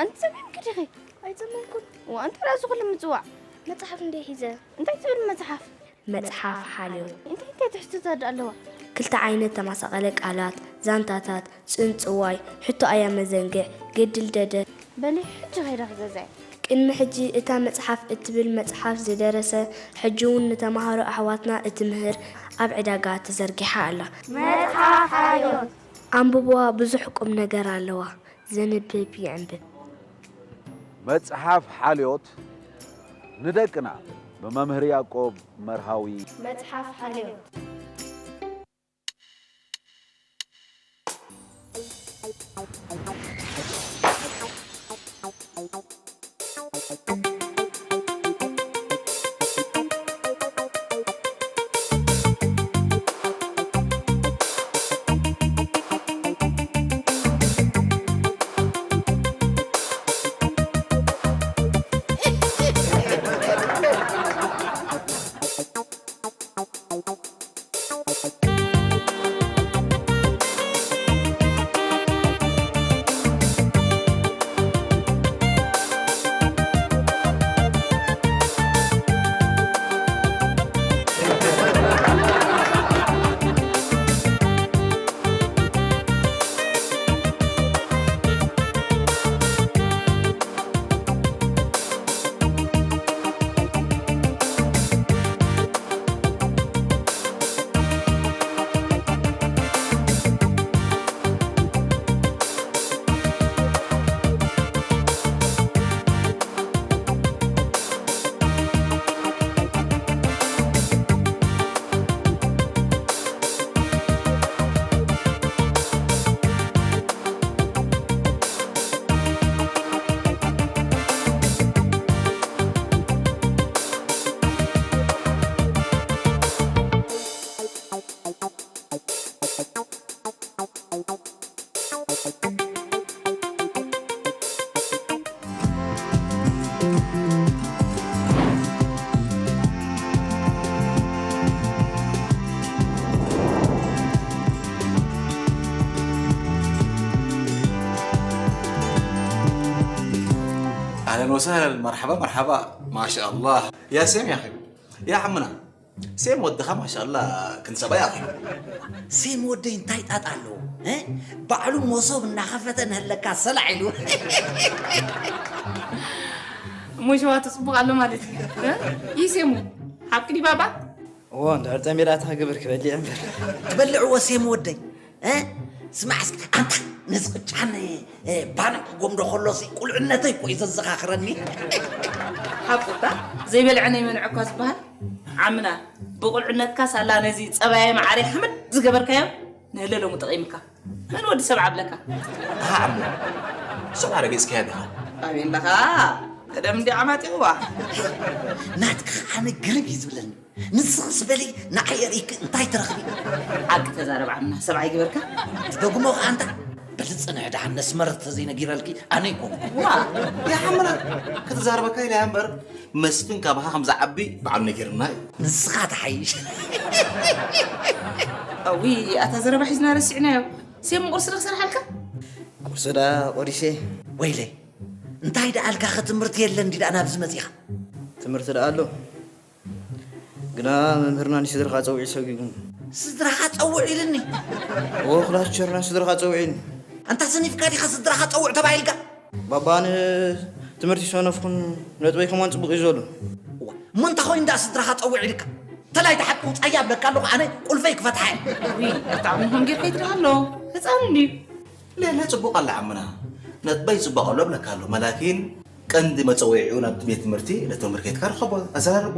ኣንቲ ጸሚምኪ ዲኺ? ኣይጸመምኩን። ዋ፣ እንታይ ደኣ እዚ ኩሉ ምጽዋዕ? መጽሓፍ እንደ ሒዘ። እንታይ ትብል መጽሓፍ? መጽሓፍ ሓልዮት። እንታይ እንታይ ትሕዝቶታት ደኣ ኣለዋ? ክልተ ዓይነት ተመሳቐለ ቃላት፣ ዛንታታት፣ ጽንጽዋይ፣ ሕቶ ኣያ መዘንግዕ፣ ግድል ደደ። በሊ ሕጂ ከይደ ክገዝኣ። ቅድሚ ሕጂ እታ መጽሓፍ እትብል መጽሓፍ ዝደረሰ፣ ሕጂ እውን ንተማሃሮ ኣሕዋትና እትምህር ኣብ ዕዳጋ ተዘርጊሓ ኣላ። መጽሓፍ ሓልዮት። ኣንብብዋ፣ ብዙሕ ቁም ነገር ኣለዋ። ዘንብብ ይዕንብብ። መጽሓፍ ሓልዮት ንደቅና ብመምህር ያዕቆብ መርሃዊ። መጽሓፍ ሓልዮት። أهلًا وسهلًا، مرحبا، مرحبا. ما شاء الله. يا سيم يا أخي. يا عمنا. سيم ودخا ما شاء الله، كن سبا يا أخي. سيم ودي انتاي تات ألو. ها؟ بعلو موصو بنا خفتن هلكا سلع إلو. ሙሽዋ ትጽቡቕ ኣሎ ማለት እዩ። እ? ይሴሙ፣ ሓቂ ድዩ ባባ? እዎ፣ እንድሕር ጸሚራ እታ ክገብር ክበልዕ እምበር። ትበልዕዎ ሴም ወደይ? እ? ስማዕ እስኪ፣ ኣንታ ነዚ ቅጫን፣ እ፣ ባንን ክጎምዶ ከሎሲ ቁልዕነተይ እኮ እዩ ዘዘኻኽረኒ። ሓቁ እታ ዘይበልዐ ነይመንዐ እኳ ዝበሃል። ዓምና፣ ብቁልዕነትካ ሳላ ነዚ ጸባየ መዓረይ ሓመድ ዝገበርካዮ ንህለ ሎሚ ጠቒምካ። መን ወዲ ሰብ ዓብለካ? ኣሃ ዓምና፣ ሱቕ ኣረጊጽካያ ዲኻ? ኣበይ ኣለኻ? ቀደም እንዲ ዓማጢቕዋ። ናትካ ኣነ ግርም እዩ ዝብለኒ። ንስኽስ በሊ ንዓይ የርእይኪ እንታይ ትረኽቢ? ሓቂ ተዛረብ ዓምና፣ ሰብኣይ ግበርካ። ትደግሞ ኸኣ ኣንታ። በሊ ጽንሒ ደሓን ነስመረት ተዘይነጊረልኪ ኣነ ኣይኮንኩ። ዋ፣ ያ ዓምና፣ ከተዛርበካ ኢለ እያ እምበር፣ መስፍን ካባኻ ከም ዝዓቢ ባዕሉ ነጊርና እዩ። ንስኻ ትሓይሽ። ኣዊ፣ ኣታ ዘረባ ሒዝና ረሲዕናዮ። ሴም ቁርሲ ዶ ክሰርሓልካ? ቁርሲ ደኣ ቆሪሰ። ወይለይ፣ እንታይ ደኣ ኣልካ ኸ ትምህርቲ የለን ድዩ ደኣ ናብዚ መጺኻ? ትምህርቲ ደኣ ኣሎ። ግና መምህርና ንስድራኻ ጸውዒ ሰጊጉ። ስድራኻ ጸውዕ ኢልኒ? እዎ፣ ክላስ ቲቸርና ስድራኻ ጸውዒ ኢልኒ። ኣንታ ሰኒፍካ ዲኻ ስድራኻ ጸውዕ ተባሂልካ? ባባ፣ ንትምህርቲ ሰነፍኩን ነጥበይ ከማን ጽቡቕ እዩ ዘሎ። እዋ፣ እሞ እንታይ ኮይኑ ደኣ ስድራኻ ጸውዕ ኢልካ? ተላይ ተሓቂ ውጻያ እብለካ ኣለኹ ኣነ ቁልፈይ ክፈትሓ እየ። ውይ፣ ኣታ ዓሚ ከም ጌርካ ይትርሃሎ። ህጻን እንድዩ። ሌለ ጽቡቕ ኣላ ዓምና። ነጥበይ ጽቡቕ ኣሎ እብለካ ኣሎ። መላኪን ቀንዲ መጸውዒኡ ናብቲ ቤት ትምህርቲ ነቶም ርኬትካ ርኸቦ፣ ኣዘራርቦ።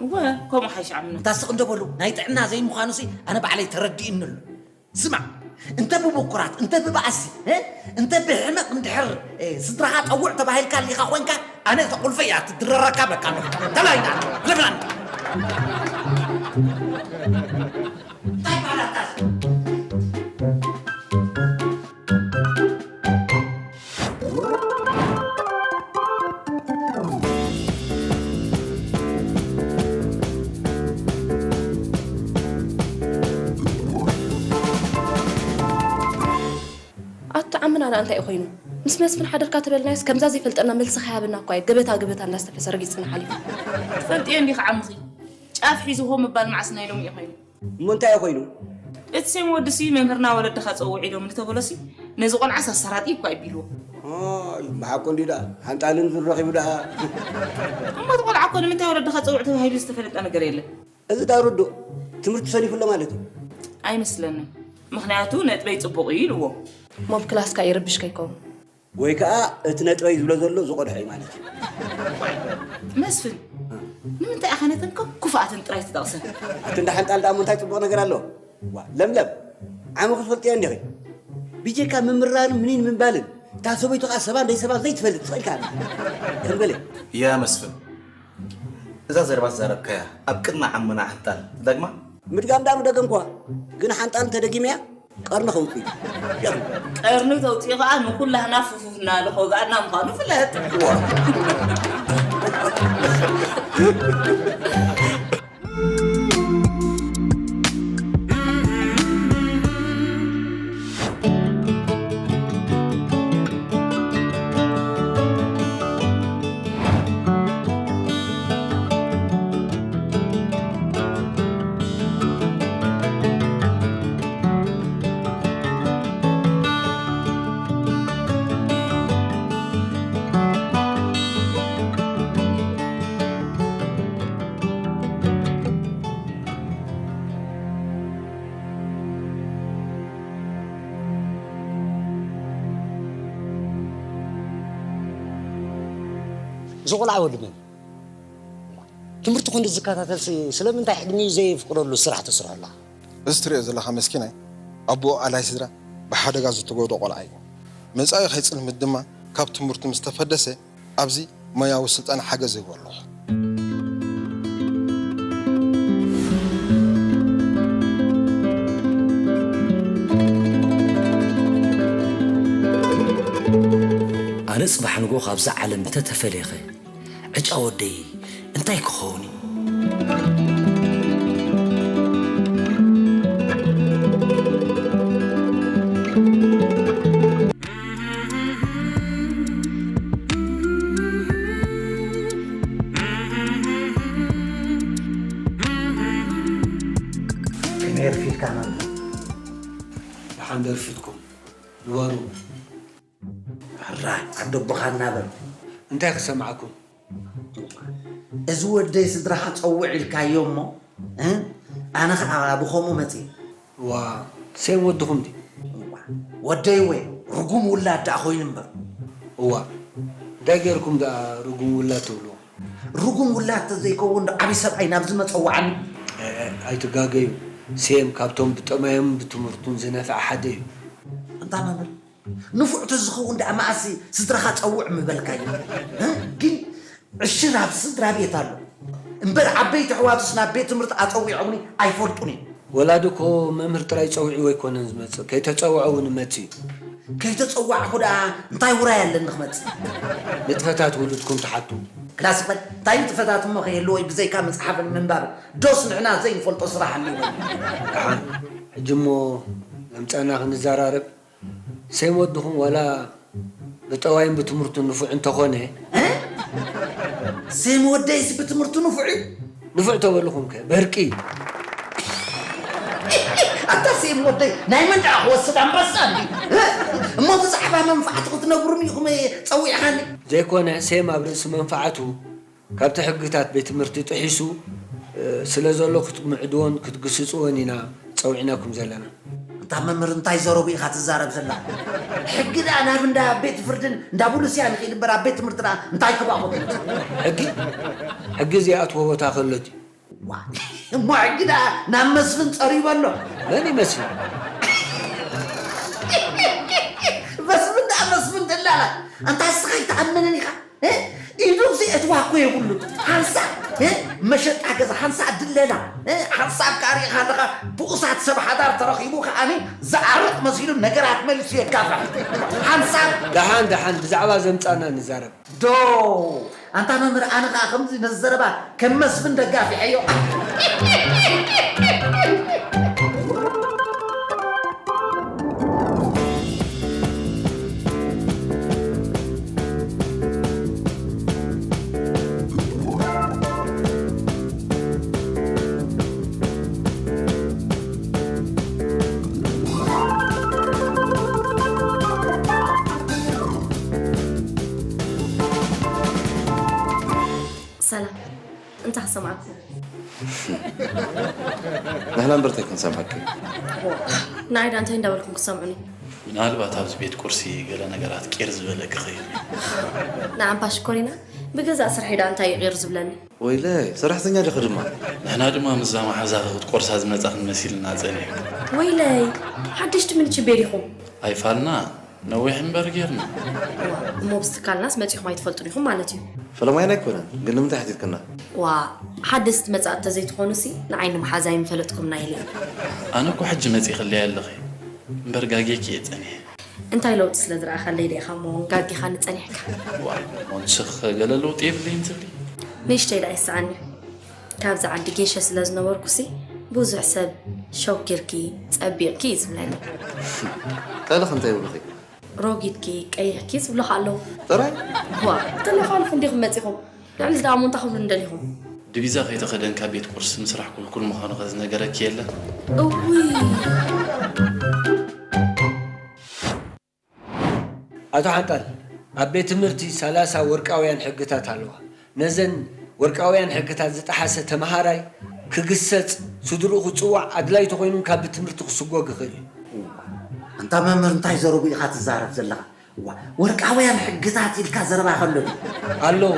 እወ፣ ከምኡ ሓይሽ ዓምና። እንታ ስቕ እንዶ በሉ፣ ናይ ጥዕና ዘይምዃኑሲ ኣነ ባዕለይ ተረዲእኒ ኣሎ። ስማዕ፣ እንተ ብብኩራት፣ እንተ ብባእሲ፣ እ? እንተ ብሕመቕ እንድሕር፣ እ፣ ስድራኻ ጠውዕ ተባሂልካ ኣሊኻ ኮንካ፣ ኣነ እታ ቁልፈይ እያ ትድረረካ በቃ ኣለኹ። ተላይና፣ ለፍላን። እንታይ ባህላታስ? ኣቶ ዓምና ደኣ እንታይ እዩ ኮይኑ? ምስ መስፍን ሓደርካ ተበልናዮስ ከምዛ ዘይፈልጠና መልሲ ከይሃበና እኳ እዩ ገበታ ገበታ እንዳስተፈሰ ረጊጽና ሓሊፉ። ትፈልጥዮ እንዲኺ ዓምኺ። ጫፍ ሒዙ ሆ ምባል መዓስ ናይ ሎሚ እዩ ኮይኑ? እሞ እንታይ እዩ ኮይኑ? እቲ ሴም ወድሲ መምህርና ወለድኻ ጸውዕ ኢሎም ንተበሎሲ ነዚ ቆልዓስ ኣሰራጢ እኳ ይቢልዎ። ኣይ፣ ብሓቁ እንዲ ደኣ ሓንጣልን ዝረኺቡ ደኣ። እሞ እቲ ቆልዓ እኮ ንምንታይ ወለድኻ ጸውዕ ተባሂሉ ዝተፈለጠ ነገር የለን። እዚ ዳኣ ርዱእ ትምህርቲ ሰኒፉ ኣሎ ማለት እዩ። ኣይመስለንን። ምኽንያቱ ነጥበይ ጽቡቕ እዩ ኢልዎ። ሞብ ክላስካ ይርብሽ ከይከውን። ወይ ከኣ እቲ ነጥበይ ዝብሎ ዘሎ ዝቐድሖ እዩ ማለት እዩ። መስፍን፣ ንምንታይ ኢኻ ነተን ከም ክፉኣትን ጥራይ ትጠቕሰን? ኣቲ እንዳ ሓንጣል ደኣ እሞ እንታይ ጽቡቕ ነገር ኣሎ? ዋ፣ ለምለም፣ ዓሚ ክትፈልጥያ እንዲኺ። ብጀካ ምምራርን ምኒን ምባልን፣ እታ ሰበይቱ ከኣ ሰባን ደይ ሰባን ዘይትፈልጥ ስቕ ኢልካ። ከም በለ። ያ መስፍን፣ እዛ ዘረባ ዝዛረብካያ ኣብ ቅድሚ ዓምና ሓንጣል ትደግማ? ምድጋም ደኣ ምደገምኳ፣ ግን ሓንጣል እንተደጊመያ ቀርኒ ከውጽእ እዩ። ቀርኒ ተውጽኢ ከኣ ንኹላህና ፉፉፍና ልኸውግኣና ምዃኑ ፍለጥ። እዚ ቆልዓ ወዲ መን? ትምህርቲ ክንዲ ዝከታተልሲ ስለምንታይ ዕድሚኡ ዘየፍቅደሉ ስራሕ ትስርሖ ኣለኻ? እዚ ትሪኦ ዘለኻ መስኪናይ ኣቦኡ ኣላይ ስድራ ብሓደጋ ዝተጎድኦ ቆልዓ እዩ። መጻኢ ከይጽልምት ድማ ካብ ትምህርቱ ምስ ተፈደሰ ኣብዚ ሞያዊ ስልጠና ሓገዝ ይህቦ ኣለኹ። ኣነ ጽባሕ ንግሆ ካብዛ ዓለም እንተተፈለየኸ ዕጫ ወደይ እንታይ ክኸውን እዩ? ከመይ ኣርፊድካ መምህር? ደሓን ዶ ኣርፊድኩም? ንበሩ። ሕራይ ዓደቦኻ እናበል። እንታይ ክሰምዓኩም? እዚ ወደይ ስድራኻ ጸውዕ ኢልካዮ እሞ፣ እ? ኣነ ኸዓ ብኸምኡ መጺእ። ዋ፣ ሴም ወድኹም ድዩ? እዋ፣ ወደይ ወይ ርጉም ውላድ ደኣ ኮይኑ እምበር። እዋ፣ እንታይ ገይርኩም ደኣ ርጉም ውላድ ትብልዎ? ርጉም ውላድ ተዘይከውን ዶ ዓቢ ሰብኣይ ናብዚ መጸዋዕኒ? እ፣ እ፣ ኣይትጋገዩ። ሴም ካብቶም ብጠማዮምን ብትምህርቱን ዝነፍዐ ሓደ እዩ። እንታ መምህር፣ ንፉዕ ተዝኸውን ደኣ መኣሲ ስድራኻ ጸውዕ ምበልካዮ። እ? ግን ዕሽር ኣብ ስድራ ቤት ኣሎ። እምበር ዓበይቲ ኣሕዋቱስ ናብ ቤት ትምህርቲ ኣጸዊዖምኒ ኣይፈልጡን እዮም። ወላዲ እኮ መምህር ጥራይ ጸዊዕዎ ኣይኮነን ዝመጽእ፣ ከይተጸውዐ እውን ይመጽእ እዩ። ከይተጸዋዕኩ ደኣ እንታይ ውራይ ኣለኒ ክመጽእ? ንጥፈታት ውሉድኩም ትሓቱ። ክላስ በል፣ እንታይ ንጥፈታት እሞ ከየለዎ እዩ ብዘይካ መጽሓፍን ምንባብን? ዶስ ንሕና ዘይንፈልጦ ስራሕ ኣልዎ? ደሓን፣ ሕጂ እሞ ለምጻና ክንዘራረብ። ሴም ወድኹም ዋላ ብጠባዩን ብትምህርቱን ንፉዕ እንተኾነ፣ እ? ሴም ወደይስ ብትምህርቱ ንፉዕ እዩ? ንፉዕ ተበልኹም ከ በርቂ። ኣታ ሴም ወደይ ናይ መን ደኣ ክወስድ ኣንበሳ እንዲ? እ? እሞ ብዛዕባ መንፋዕቲ ክትነግሩኒ ኢኹም ጸዊዕኻኒ? ዘይኮነ ሴም ኣብ ርእሲ መንፋዕቱ ካብቲ ሕግታት ቤት ትምህርቲ ጥሒሱ፣ እ፣ ስለ ዘሎ ክትምዕድዎን ክትግስጽዎን ኢና ጸዊዕናኩም ዘለና። እንታ መምህር እንታይ ዘረቡ ኢኻ ትዛረብ ዘላ? ሕጊ ደኣ ናብ እንዳ ቤት ፍርድን እንዳ ቡሉስያን ይኽእል እምበር ኣብ ቤት ትምህርቲ ደኣ እንታይ ክባኹ? ሕጊ? ሕጊ ዘይኣትዎ ቦታ ከሎ ድዩ? ዋ፣ እሞ ሕጊ ደኣ ናብ መስፍን ጸሪቡ ኣሎ። መን እዩ መስፍን? መስፍን ደኣ መስፍን ደላላ። ኣንታ እስኻ ኣይትኣምንን ኢኻ። እ? ኢዱ ዘየእትዋ እኮ የብሉን። ሓንሳብ፣ እ? መሸጣ ገዛ፣ ሓንሳብ ድለላ፣ እ? ሓንሳብ ከኣ ርኢኻ ኣለኻ፣ ብኡሳት ሰብ ሓዳር ተረኺቡ ከኣኒ ዝዓርቕ መሲሉ ነገራት መሊሱ የጋፍሕ። ሓንሳብ ደሓን፣ ደሓን፣ ብዛዕባ ዘምጻና ንዛረብ። ዶ፣ ኣንታ መምህር፣ ኣነ ከኣ ከምዚ ነዚ ዘረባ ከም መስፍን ደጋፊሐዮ። እንታይ ክሰምዓኩም? ንሕና እምበር እንታይ ክንሰምዓኪ? ንዓይ ዳ እንታይ እንዳበልኩም ክሰምዑኒ? ምናልባት ኣብዚ ቤት ቁርሲ ገለ ነገራት ቂር ዝበለ ክኸውን እዩ። ንዓምፓ ሽኮሪና ብገዛእ ስርሐይ ዳ እንታይ ይቕር ዝብለኒ? ወይለይ ሰራሕተኛ ዲኺ ድማ? ንሕና ድማ ምስዛ መሓዛኺ ክትቆርሳ ዝመጻኽን መሲልና ጸኒሕና። ወይለይ ሓደሽቲ ምንችቤ ዲኹም? ኣይፋልና ነዊሕ እምበር ጌርና። እሞ ብዚ ትካልናስ መጺኹም ኣይትፈልጡን ኢኹም ማለት እዩ። ፈለማይና ኣይኮነን ግን ንምንታይ ሓቲትክና? ዋ ሓደስቲ መጻእቲ ተዘይትኾኑሲ ንዓይ ንመሓዛይ ምፈለጥኩምና ኢለ። ኣነ እኮ ሕጂ መጺኽለይ ኣለኺ እምበር ጋጌኪ እየ ጸኒሐ። እንታይ ለውጢ ስለ ዝረኣኻለይ ዲኻ እሞ ጋጊኻኒ ጸኒሕካ? ዋ ሞንስኽ ገለ ለውጢ የብለይን ትብሊ? ንእሽተይ ደኣ ይስኣኒ። ካብዚ ዓዲ ጌሸ ስለ ዝነበርኩሲ ብዙሕ ሰብ ሸኪርኪ ጸቢቕኪ እዩ ዝብለኒ። ካልእ እንታይ ይብሉኺ? ሮጊድኪ ቀይሕኪ ዝብሉኻ ኣለዉ። ጥራይ? ዋ ተለፋልፉ እንዲኹም መጺኹም። ልዕሊ ዝደኣሞ እንታይ ክብሉኒ ደሊኹም? ድቪዛ ከይተኸደንካ ቤት ቁርሲ ምስራሕ ክልኩል ምዃኑ ከ ዝነገረኪ የለን? እውይ ኣቶ ሓንጣል፣ ኣብ ቤት ትምህርቲ ሰላሳ ወርቃውያን ሕግታት ኣለዋ። ነዘን ወርቃውያን ሕግታት ዝጠሓሰ ተመሃራይ ክግሰጽ፣ ስድርኡ ክጽዋዕ፣ ኣድላይ ተኾይኑ ካብ ትምህርቲ ክስጎግ ይኽእል እዩ። ኣንታ መምህር እንታይ ዘረቡ ኢኻ ትዛረብ ዘለኻ? ዋ፣ ወርቃውያን ሕግታት ኢልካ ዘረባ ከሎ ድዩ? ኣለዎ።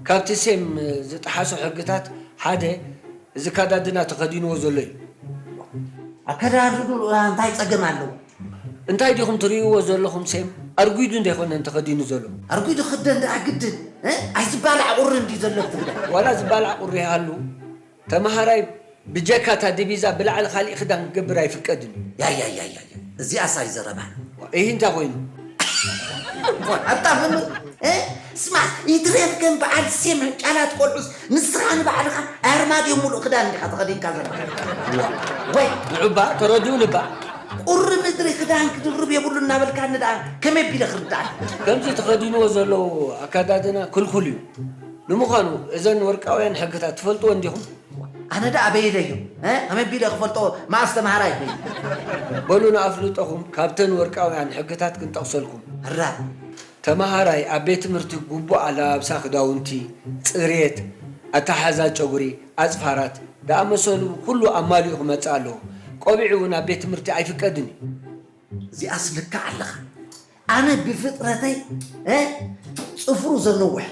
ካብቲ ሴም ዝጠሓሶ ሕግታት ሓደ እዚ ኣከዳድና ተኸዲንዎ ዘሎ እዩ። ኣከዳድንኡ እንታይ ጸገም ኣለዎ? እንታይ ዲኹም ትርእይዎ ዘለኹም ሴም ኣርጒዱ እንዶ ኣይኮነን ተኸዲኑ ዘሎ። ኣርጒዱ ክደን ደኣ ግድን እ? ኣይዝባላዕ ቁሪ እንድዩ ዘሎ ትብለ። ዋላ ዝባላዕ ቁሪ ይሃሉ ተመሃራይ ብጀካ እታ ዲቪዛ ብላዕሊ ካሊእ ክዳን ክገብር ኣይፍቀድን እዩ። ያያያያያ እዚኣስ ኣይዘረባን። ኢሂ እንታይ ኮይኑ? ኣታ መምህር እ? ስማ ይትረፍ ከም በዓል ሴም ሕንጫላት ቆልዑስ ንስኻ ንባዕልኻ ኣርማድዮ ሙሉእ ክዳን እንዲኻ ተኸዲንካ ዘለኻ። ወይ ንዑባ ተረድኡኒ እባ። ቁሪ ምድሪ ክዳን ክድርብ የብሉ እናበልካኒ ደኣ ከመይ ኣቢለ ክርድኣካ? ከምዚ ተኸዲንዎ ዘለዉ ኣከዳድና ክልኩል እዩ። ንምዃኑ እዘን ወርቃውያን ሕግታት ትፈልጥወን ዲኹም? ኣነ ደኣ ኣበይ ኢለ እዩ እ? ከመይ ኣቢለ ክፈልጦ መኣስ ተምሃራይ ኮይ? በሉ ንኣፍልጦኹም ካብተን ወርቃውያን ሕግታት ክንጠቕሰልኩም። ሕራይ። ተመሃራይ ኣብ ቤት ትምህርቲ ግቡእ ኣለባብሳ ክዳውንቲ፣ ጽሬት፣ ኣተሓሕዛ ጨጉሪ፣ ኣጽፋራት፣ ደኣመሰሉ ኩሉ ኣማሊኡ ክመጽእ ኣለዎ። ቆቢዕ እውን ኣብ ቤት ትምህርቲ ኣይፍቀድን እዩ። እዚኣስ ልክዕ ኣለኻ። ኣነ ብፍጥረተይ እ ጽፍሩ ዘንውሕ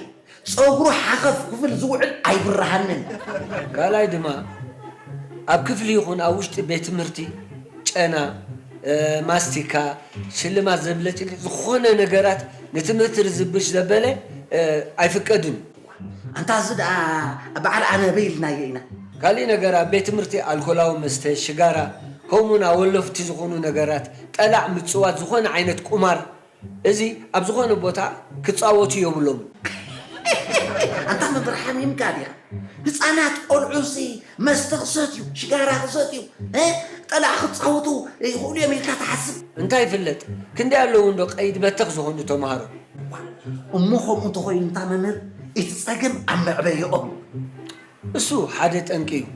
ጸጉሩ ሓኸፍ ክብል ዝውዕል ኣይብርሃንን። ካልኣይ ድማ ኣብ ክፍሊ ይኹን ኣብ ውሽጢ ቤት ትምህርቲ ጨና፣ ማስቲካ፣ ሽልማት ዘብለጭልጭ ዝኾነ ነገራት ንትምህርቲ ርዝብሽ ዘበለ ኣይፍቀድን። ኣንታ እዚ ደኣ በዓል ኣነ በይ ኢልናዮ ኢና። ካሊእ ነገር ኣብ ቤት ትምህርቲ ኣልኮላዊ መስተ፣ ሽጋራ፣ ከምኡውን ኣወለፍቲ ዝኾኑ ነገራት፣ ጠላዕ ምጽዋት፣ ዝኾነ ዓይነት ቁማር፣ እዚ ኣብ ዝኾነ ቦታ ክጻወቱ የብሎምን። ኣንታ መምህር ሓሚምካ ዲኻ? ህጻናት ቆልዑ ሲ መስተ ክሰትዩ፣ ሽጋራ ክሰትዩ፣ እ? ጠላዕ ክጻወቱ ይኽእሉ እዮም ኢልካ ትሓስብ? እንታይ ይፍለጥ፣ ክንደይ ኣለዉ እንዶ ቀይድ በተኽ ዝኾኑ ተምሃሮ። እሞ ከምኡ እንተኾይኑ እንታ መምህር እቲ ጸገም ኣብ መዕበይኦም እዩ። እሱ ሓደ ጠንቂ እዩ።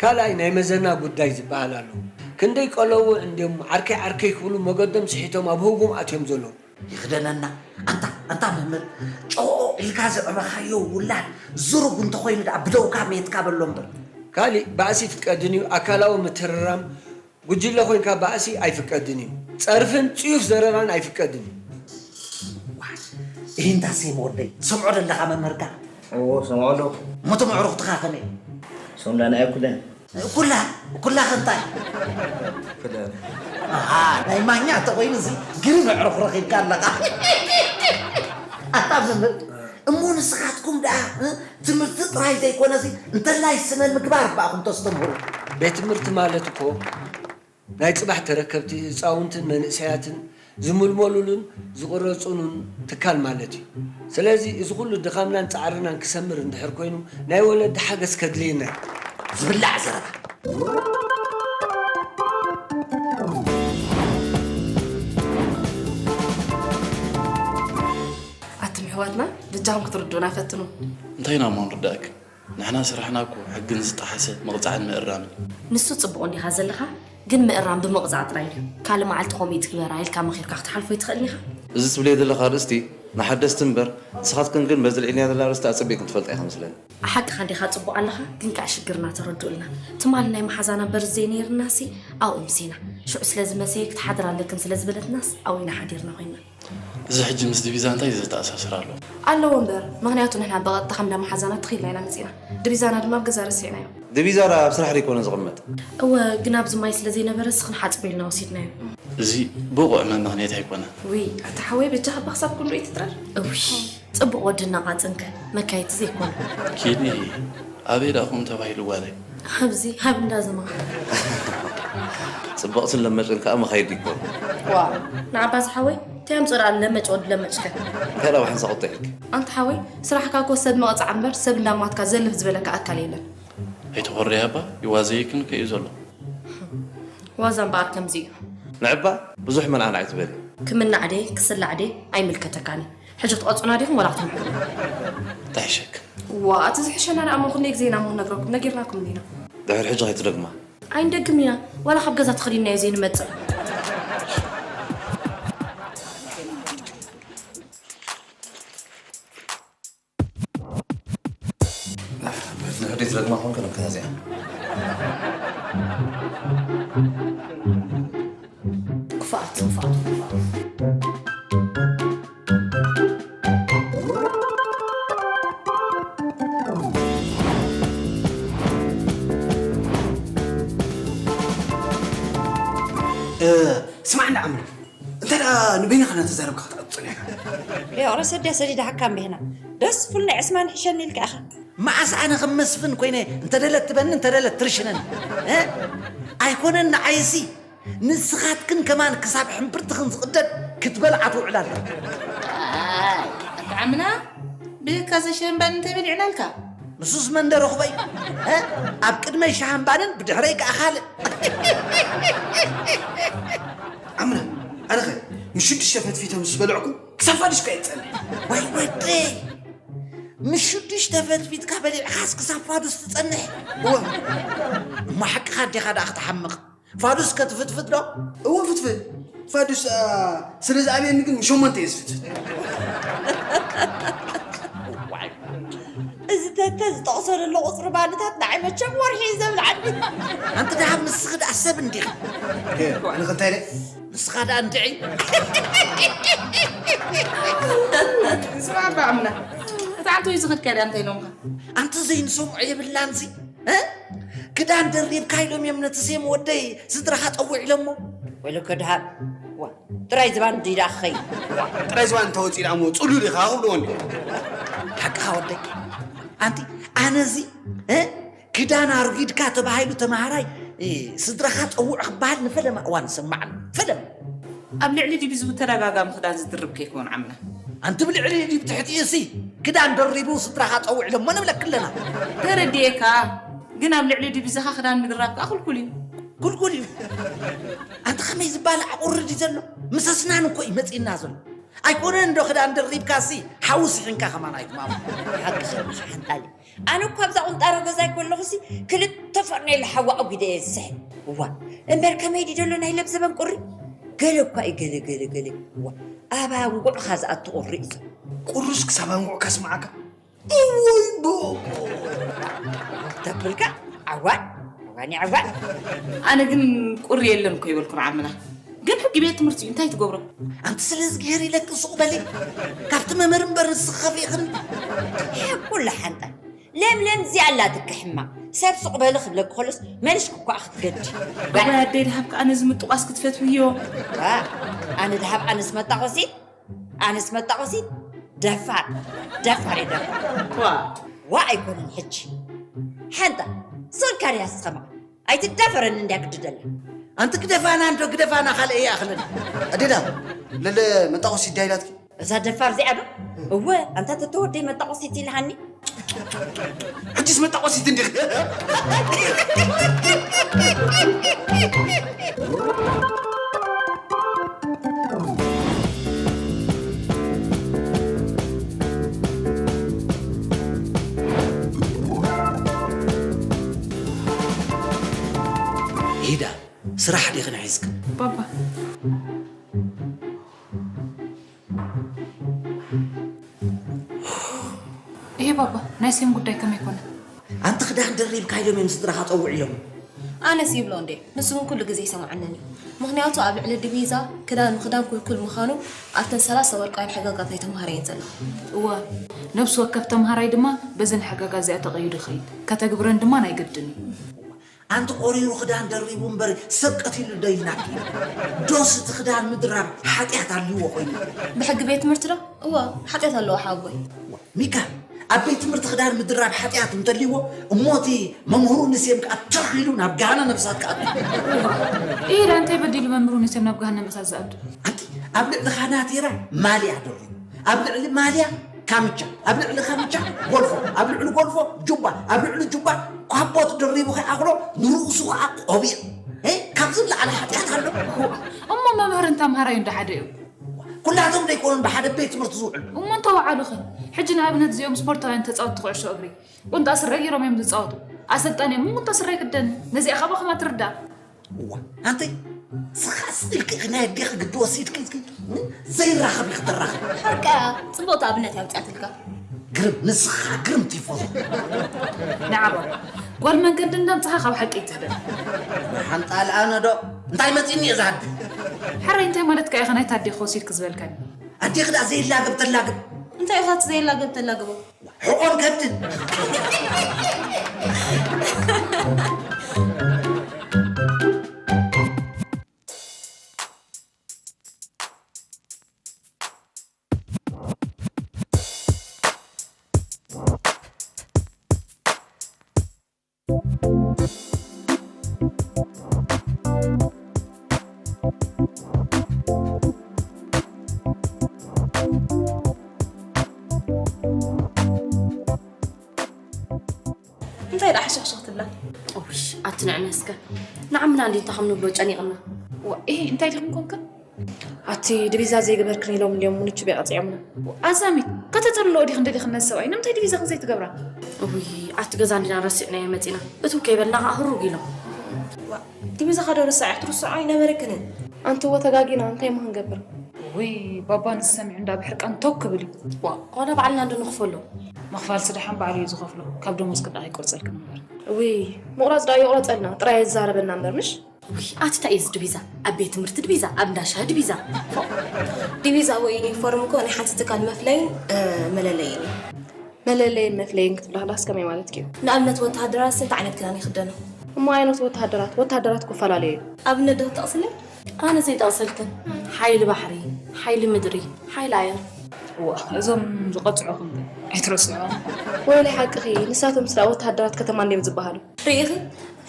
ካልኣይ ናይ መዘና ጉዳይ ዝበሃል ኣሎ። ክንደይ ቀለዎ እንድዮም ዓርከይ ዓርከይ ክብሉ መገዶም ስሒቶም ኣብ ህጉም ኣትዮም ዘለዉ። ይኽደነና ኣንታ ኣንታ መምህር ጨኦ ኢልካ ዘዕበኻዮ ውላድ ዝሩግ እንተኾይኑ ደኣ ብደውካ ሜትካ በሎ እምበር። ካሊእ ባእሲ ይፍቀድን እዩ፣ ኣካላዊ ምትርራም ጉጅለ ኮይንካ ባእሲ ኣይፍቀድን እዩ። ጸርፍን ጽዩፍ ዘረባን ኣይፍቀድን እዩ። ዋይ፣ ኢሂ እንታ ሴም ወደይ ትሰምዖ ደለኻ መምህርካ? እዎ ሰምዖ ኣለኹ። እሞ እቶም ኣዕሩኽትኻ ከመይ? እሶም ዳኣ ንኣይ ኩለን። ኩላ ኩላ ከንታይ? ኩለን። ኣሃ ናይ ማኛ እንተኾይኑ እዚ ግርም ኣዕሩኽ ረኺብካ ኣለኻ። ኣታ መምህር እሞ ንስኻትኩም ደኣ ትምህርቲ ጥራይ ዘይኮነሲ እንተላይ ስነ ምግባር ባእኹም ተስተምህሩ። ቤት ትምህርቲ ማለት እኮ ናይ ፅባሕ ተረከብቲ ህፃውንትን መንእሰያትን ዝምልመሉሉን ዝቕረፁሉን ትካል ማለት እዩ። ስለዚ እዚ ኩሉ ድኻምናን ፃዕርናን ክሰምር እንድሕር ኮይኑ ናይ ወለዲ ሓገዝ ከድልየና እዩ። ዝብላዕ ዘረባ። ኣቱም ኣሕዋትና በጃኹም ክትርድኡና ፈትኑ። እንታይ ኢና እሞ ንርዳእክ? ንሕና ስራሕና እኮ ሕግን ዝጠሓሰ ምቕፃዕን ምእራምን እዩ። ንሱ ፅቡቕ እንዲኻ ዘለኻ ግን ምእራም ብምቕፃዕ ጥራይ ድዩ? ካልእ መዓልቲ ከምኡ ይትግበራ ኢልካ መኺርካ ክትሓልፎ ኣይትኽእልን ኢኻ? እዚ ትብልዮ ዘለኻ ኣርእስቲ ንሓደስቲ እምበር፣ ንስኻትክን ግን በዚ ልዒልያ ዘላ ርእስቲ ኣጸቢቕክን ትፈልጣ ኢኻ መስለኒ። ሓቅኻ እንዲኻ፣ ጽቡቕ ኣለኻ፣ ግን ከኣ ሽግርና ተረድኡልና። ትማሊ ናይ መሓዛና በርዝደይ ነይርናሲ ኣብኡ ምሲና። ሽዑ ስለ ዝመሰየ ክትሓድራ ኣለክን ስለ ዝበለትናስ ኣብኡ ኢና ሓዲርና ኮይንና። እዚ ሕጂ ምስ ዲቪዛ እንታይ ዘተኣሳስር ኣሎ? ኣለዎ እምበር፣ ምኽንያቱ ንሕና ብቐጥታ ከም እንዳ መሓዛና ትኺልና ኢና መጺና። ዲቪዛና ድማ ኣብ ገዛ ረሲዕናዮ። ዲቪዛ ደኣ ኣብ ስራሕ ደይኮነ ዝቕመጥ? እወ፣ ግን ኣብዚ ማይ ስለ ዘይነበረ ስኽን ሓጽቦ ኢልና ወሲድናዮ። እዚ ብቑዕ መመኽንያት ኣይኮነን። ውይ፣ ኣታ ሓወይ፣ በጃኻ እባ ክሳብ ክንድኡ ኣይትጥረር። እውይ፣ ጽቡቕ ወዲ እናቓጽንከ መካየቲ ዘይኮነ። ኪዲ፣ ኣበይ ደኣ ኹም ተባሂሉ ጓለይ? ኣብዚ፣ ኣብ እንዳ ዘማ። ጽብቕትን ለመጭን ከኣ መኻይዲ ይኮኑ። ዋ፣ ንዓባ ዝሓወይ፣ እንታይ ኣምጽኦ ደኣ ለመጭ ወዲ ለመጭከ? እንታይ ደኣ ብሓንሳእ ቁጥዕ ኢልኪ? ኣንታ ሓወይ፣ ስራሕካ እኮ ሰብ መቐጻዕ እምበር ሰብ እንዳማትካ ዘልፍ ዝበለካ ኣካል የለን። ኣይትኾርያ እባ፣ ይዋዘየክን ከ እዩ ዘሎ። ዋዛ እምበኣር ከምዚ እዩ። ንዕባ ብዙሕ መልኣን ኣይትበሊ። ክምናዕ ድየ ክስላዕ ድየ ኣይምልከተካን እዩ። ሕጂ ክትቐጹና ዲኹም ዋላ ክትምሕሩ? እንታይ ይሕሸክ? ዋ፣ እቲ ዝሕሸና ደኣ እሞ ክንደይ ግዜ ኢና እሞ ነግረኩም፣ ነጊርናኩም እንዲና። ድሕሪ ሕጂ ከይትደግማ። ኣይንደግም ኢና፣ ዋላ ካብ ገዛ ተኸዲንናዮ ዘይንመጽእ። ንሕደይ ዝደግማ ኾንከ ነብከ እዚኣ። ክፍኣት፣ ክፍኣት፣ ክፍኣት። እ፣ ስማዕ እንዳ ኣምር፣ እንታይ ደኣ ንበይንኻ እናተዛረብካ ክትቐጽል ኢኻ? የቕረ ሰድያ ሰዲዳ ሓካም ቤህና። ደስ ፍል ናይ ዕስማን ሕሸኒ ኢልካ ኢኻ። መዓስ ኣነ ከም መስፍን ኮይነ እንተደለት ትበኒ እንተደለት ትርሽነኒ? እ? ኣይኮነን ንዓይሲ፣ ንስኻትክን ከማን ክሳብ ሕምብርትኽን ዝቕደድ ክትበልዓ ትውዕላ ኣለዋ። ኣይ፣ ኣታ ዓምና፣ ብካ ዘሸንባን እንታይ በሊዕናልካ? ንሱስ መን ደረኽቦ እዩ? እ? ኣብ ቅድመይ ሸሃምባንን ብድሕረይ ከኣ ካልእ። ኣምና፣ ኣነኸ ምስ ሽዱሽተ ፈትፊተ ምስ በልዕኩ ክሳብ ፋዱስ እኮ እየ ዝጸንሕ። ወይ ወደይ፣ ምስ ሽዱሽተ ፈትፊትካ በሊዕካስ ክሳብ ፋዱስ ትጸንሕ? እወ። እሞ ሓቅኻ ኣዴኻ ደኣ ክትሓምቕ። ፋዱስ ከ ትፍትፍት ዶ? እወ ፍትፍት። ፋዱስ፣ ኣ፣ ስለ ዝኣብየኒ ግን ሸሞንተ እየ ዝፍትፍት። ዋይ። እዚ ተተ ዝጠቕሶ ዘሎ ቁጽሪ ባንታት ንዓይ መቸም ወርሒ እዩ ዘብልዓኒ። ኣንቲ ደሃብ ንስኺ ደኣ ሰብ እንዲኺ። እየ፣ ኣነ ከ እንታይ ኢለ? ንስኻ ደኣ እንድዒ። ስማ ኣባ ኣምና። እታ ዓንቶ እዩ ዝኸድካ ድኣ እንታይ ኢሎምካ? ኣንቲ ዘይንሰምዖ የብላንሲ። እ? ክዳን ደሪብካ ኢሎም እዮም ነቲ ሴም ወደይ ስድራኻ ጸውዕ ኢሎሞ። ወይለከ ደሃብ። ዋ፣ ጥራይ ዝባን ድዩ ደኣ ክኸይድ? ዋ፣ ጥራይ ዝባን እንተወጺኡ ደኣ እሞ ጽሉል ኢኻ ክብልዎ እንዲ። ሓቅኻ ወደይ። ኣንቲ ኣነዚ፣ እ? ክዳን ኣርጊድካ ተባሂሉ ተማሃራይ፣ እ፣ ስድራኻ ጸውዕ ክበሃል ንፈለማ እዋን እሰማዕ ኣሎ። ፈለማ። ኣብ ልዕሊ ዲቪዙ ብተደጋጋሚ ክዳን ዝድርብ ከይከውን ዓምና። ኣንቲ ብልዕሊ ድዩ ብትሕቲኡ ሲ ክዳን ደሪቡ ስድራኻ ጸውዕ ኢሎሞ ንብለኪ ኣለና። ተረዲኤካ፣ ግን ኣብ ልዕሊ ዲቪዛኻ ክዳን ምድራብ ከኣ ክልኩል እዩ። ክልኩል እዩ። ኣንቲ ከመይ ዝበሃል ኣቑሪ ድዩ ዘሎ? ምስ ኣስናን እኮ እዩ መጺእና ዘሎ። ኣይኮነን እንዶ ክዳን ደሪብካ ሲ ሓዊ ስሒንካ ከማን ኣይትማሙ። ሓቅኻ ሓንጣሊ። ኣነ እኮ ኣብዛ ቁንጣሮ ገዛይ ከለኹሲ ክልተ ፈርኔሎ ሓዊ ኣጒደ እየ ዝስሕን። እዋ፣ እምበር ከመይ ድዩ ዘሎ ናይ ለብዘበን ቁሪ? ገለ እኳ እዩ ገለ፣ ገለ፣ ገለ። እዋ፣ ኣብ ኣንጉዕኻ ዝኣቱ ቁሪ እዩ ዘሎ። ቁሩስ ክሳብ ኣንጉዕካ ስምዓካ? እወይ፣ ቦ-፣ ተብልካ? ዓዋን፣ ዓዋን፣ ዓዋን። ኣነ ግን ቁሪ የለን እኮ ይበልኩ ንዓምና። ግን ሕጊ ቤት ትምህርቲ እዩ፣ እንታይ ትገብሮ? ኣንቲ ስለ እዝግሄር ኢለኪ ሱቕ በሊ። ካብቲ መምህር እምበር ንስኺ ከፊእኽኒ። ኩሉ ሓንጣ። ለምለም እዚኣ ኣላትኪ ሕማቕ። ሰብ ሱቕ በሊ ክብለኪ ከሎስ መሊስኪ እኮ ክትገዲ። ኣባይ ኣደይ ደሃብ ከኣ ነዚ ምጥቋስ ክትፈትውዮ። ዋ፣ ኣነ ደሃብ ኣነስ መጣቆሲት፣ ኣነስ መጣቆሲት። ደፋር፣ ደፋር እየ ደፋር። ዋ። ዋ ኣይኮነን ሕጂ። ሓንጣ፣ ስቕ ኢልካ ድያ ስኸማ? ኣይትዳፈረኒ እንድያ ግዲ ደላ። ኣንቲ ግደፋና እንዶ ግደፋና ካልእ ይኣኽለና። ኣዴዳ፣ ለለ መጣቆሲት ዳይላትኪ? እዛ ደፋር እዚኣ ዶ? እወ፣ ኣንታ ተተወደይ መጣቆሲት ኢልሃኒ። ሕጅስ መጣቆሲት እንዲኺ። ሂዳ፣ ስራሕ ዲኽን ሒዝክን? ባባ። ባባ፣ ናይ ሴም ጉዳይ ከመይ ኮነ? ኣንቲ ክዳን ደሪብካ ኢሎም እዮም ስድራኻ ጸውዕ ኢሎም። ኣነስ ይብሎ እንዴ፣ ንሱ እውን ኩሉ ግዜ ይሰምዓንን እዩ። ምኽንያቱ ኣብ ልዕሊ ዲቪዛ ክዳን ምኽዳን ክልኩል ምዃኑ ኣብተን ሰላሳ ወርቃውያን ሕገጋት ናይ ተምሃራይ እየን ዘለዋ። እወ፣ ነብሲ ወከፍ ተምሃራይ ድማ በዘን ሕገጋት እዚኣ ተቐይዱ ይኸይድ። ከተግብረን ድማ ናይ ግድን እዩ። ኣንቲ ቆሪሩ ክዳን ደሪቡ እምበር ሰብ ቀቲሉ ዶ ኢልናኪ? ዶስ እቲ ክዳን ምድራብ ሓጢኣት ኣልዎ ኮይኑ? ብሕጊ ቤት ትምህርቲ ዶ? እወ፣ ሓጢኣት ኣለዎ ሓወቦይ። ሚካ፣ ኣብ ቤት ትምህርቲ ክዳን ምድራብ ሓጢኣት እንተልዎ እሞ እቲ መምህሩ ንሴም ከኣ ተኽ ኢሉ ናብ ገሃነም እሳት ክኣቱ። ኢዳ እንታይ በዲሉ መምህሩ ንሴም ናብ ገሃነም እሳት ዝኣቱ? ኣንቲ ኣብ ልዕሊ ካናቴራ ማልያ ደሪቡ፣ ኣብ ልዕሊ ማልያ ካምቻ፣ ኣብ ልዕሊ ካምቻ ጎልፎ፣ ኣብ ልዕሊ ጎልፎ ጁባ፣ ኣብ ልዕሊ ጁባ ኳቦት ደሪቡ ከይኣኽሎ ንርእሱ ከኣ ቆቢዕ። እ፣ ካብዚ ንላዕሊ ሓጢኣት ኣሎ? እሞ መምህርን ተምሃራዩን ዶ ሓደ እዩ? ኩላቶም ደይኮኑን ብሓደ ቤት ትምህርቲ ዝውዕሉ? እሞ እንተወዓሉኸ? ሕጂ ንኣብነት እዚኦም ስፖርታውያን ተጻወትቲ ኩዕሾ እግሪ ቁንጣ ስረ ገይሮም እዮም ዝጻወቱ። ኣሰልጣኒኦም እውን ቁንጣ ስረ ኣይክደን። ነዚኣ ካባኹም ኣትርዳእ። እዋ ኣንተይ ስኻ ስኢልኪ ኢኺ ናይ ኣዴኺ ግዲ ወሲድኪ ኢልኪ ዘይራኸብ ኢኺ ትራኸብ ሓቃ ጽቡቕቲ ኣብነት እያ ኣውጺኣትልካ ግርም ንስኻ ግርም ቲፎዞ ንዓባ ጓል መንገዲ እንዳምጽኻ ካብ ሓቂ ይትሕደር ሓንጣል ኣነ ዶ እንታይ መጺኒ እየ ዝሃቢ ሓራይ እንታይ ማለትካ ኢኻ ናይ ታዴ ክወሲድኪ ዝበልካኒ ኣዴኺ ደኣ ዘይላገብ ተላግብ እንታይ ኢኻ እቲ ዘየላገብ ተላግቦ ሕቆን ከብድን እንታይ ደኣ ሕሽኽሽኽ ትብላ? እውሽ ኣቲ ንዕነ እስከ ንዓምና እንዲ እንታይ ከም ንብሎ ጨኒቕና። ዋ ኢሂ እንታይ ዲኽን ኮንክን? ኣቲ ድቪዛ ዘይገበርክን ኢሎም እንድዮም ምንቹ ቤ ቀጺዖምና። ኣዛሚት ከተጸልልኦ ዲኽን ደሊኽን ነዚ ሰብኣይ ንምንታይ ድቪዛኽን ዘይትገብራ? እውይ ኣቲ ገዛ እንዲና ረሲዕናዮ መጺና እትው ከይበልና ኸኣ ህሩግ ኢሎም። ዋ ድቪዛኻ ዶ ርሳዕ ክትርስዖ ኣይነበረክንን። ኣንትዎ ተጋጊና እንታይ እሞ ክንገብር። ውይ ባባ ንሱ ሰሚዑ እንዳ ብሕርቃን ቶው ክብል እዩ። ዋእ ዋላ ባዕልና እንዶ ንኽፈሎ። ምኽፋልሲ ደሓን ባዕሉ እዩ ዝኸፍሎ ካብ ደሞዝክን ደኣ ይቆርጸልክን እምበር። ውይ ምቑራጽ ደኣ ይቑረጸልና ጥራይ ኣይዛረበና እምበር ምሽ። ውይ ኣቲ ታይ እዩ እዚ ድቪዛ ኣብ ቤት ትምህርቲ ድቪዛ ኣብ እንዳ ሻሂ ድቪዛ። ፎእ። ዲቪዛ ወይ ዩኒፎርም እኮ ናይ ሓንቲ ትካል መፍለይን መለለይን እዩ። መለለይን መፍለይን ክትብሊ ከለኽስ ከመይ ማለትኪ እዩ? ንኣብነት ወተሃደራትስ እንታይ ዓይነት ክዳን ይኽደኑ? እሞ ኣይኖት ወተሃደራት? ወተሃደራት ክፈላለዩ እዮም። ኣብነት ዶ ክትጠቕስለይ? ኣነ ዘይጠቕሰልክን። ሓይሊ ባሕሪ፣ ሓይሊ ምድሪ፣ ሓይሊ ኣየር። እዋ እዞም ዝቐፅዑኹም ግን ኣይትረስዕዎም። ወይለይ ሓቅኺ ንሳቶምስ ደኣ ወተሃደራት ከተማ እንድዮም ዝበሃሉ። ርኢኺ